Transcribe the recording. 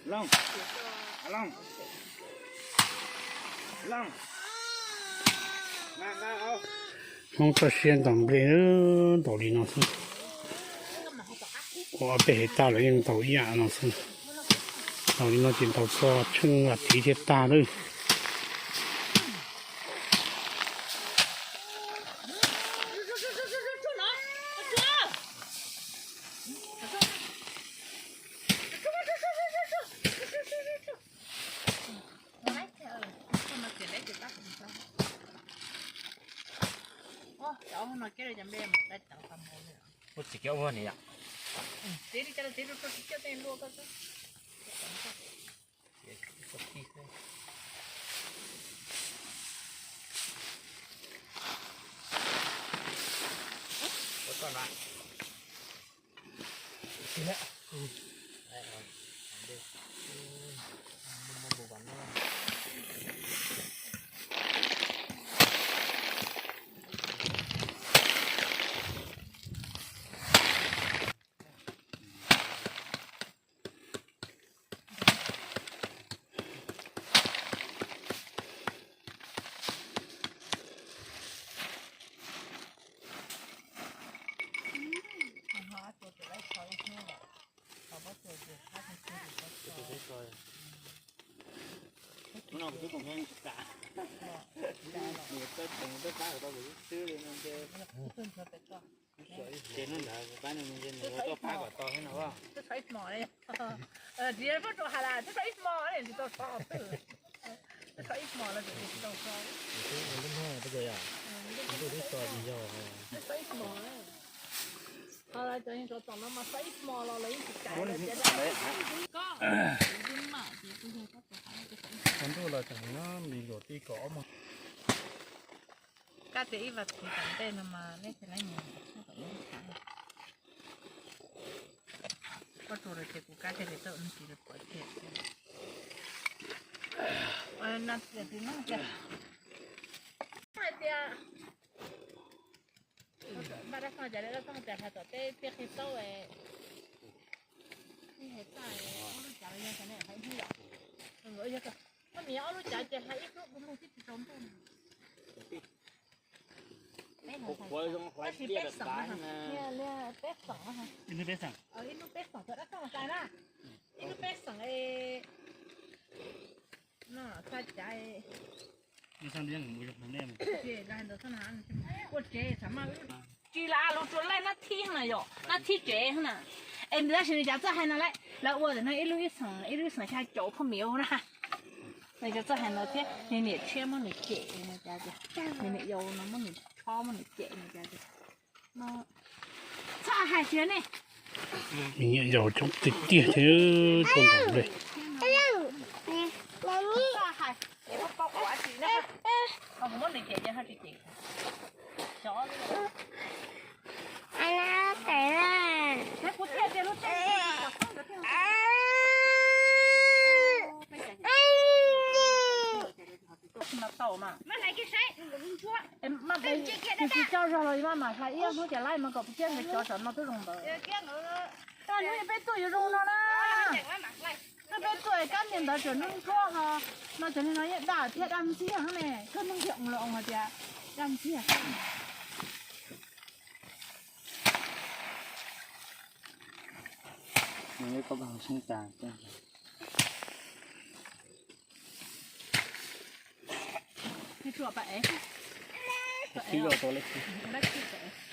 Hmoob txoj sia ntaus nplej ntaus li no xwb. Ua ob peb hais tag lawv yeej ntaus ib yam no xwb. Ntaus li no ces ntaus txog tsheej vas thiv thiaj tag lawm. Ua txiv kiag ua ni yom. Hnub no kuv twb koom nrog tsis tas, nws tuaj tseem tuaj pab kom tau kuv xwb xwb li no ces. Ces hnub ntawd kuv pab nws ces nws yuav tuaj pab kom tau thiab no. Tsis tau so ib hmos li, tsis tau so twg, tsis tau so ib hmos los tsis tau so. Ntuj twb so tsis yog, tsis tau so ib hmos. Ho cov yeej rov tom no mas so ib hmos los lawv yeej tsis caiv lawv tias koj yeej mam ces kuj yog koj tus qab no ces so ib hmos. Ntuj los tseem nyob li luag tib kaum ob hmos. Kab tias ib vas thiv tom ntej no mas nej cia li nyiam tom ub thav. Koj tsuas lawm ces kuv kab tias li tau ntsis lawv pom kiag. No tias tis no tias hais tias npaj dab txog cas li dab txog tias hais tom teb tiaj qhib plaub es ib hais txaj ob lub cav los yog xav ne hais hnub yom. Koj niam ob lub cav ces hais ib hnub kuv mus tib tsis tau ntuj. Tab sis peb xeem, peb xeem, ib hnub peb xeem txog dab txog tas na, ib hnub peb xeem no txhaj cav. Ua tsev txam maj tsis las lus tsuas laij nab thib na yom, nab thib tsev na. Es tab sis nws cav txawj hais no lawm, lawv ua ntawm no ib lub ib xeem, ib lub ib xeem xya caum phooj ywg na. Nws cav txawj hais no thiab, nws niam tshiab muab nws cem, nws niam yau no muab nws tshob muab nws cem, nws cav txawj txhob hais tsis ne. Me nyuam yaus coob tiag tiag thiab tuaj ntaus nplej. Tsis coj zog los maj mam hlais ib hnub ces laib mas kom peb thiab nkawd cov tsov no twb zoo ntawd. Hnub peb tuaj yuav zoo no na. Hnub peb tuaj kab niag ntawd tseem noob ntsuab ho, no cov niag no yeej daj thiab daj ntxiag ne, koj noog thiab oo los oo hais tias daj ntxiag. Tsuam pam es, lab tsis pam es.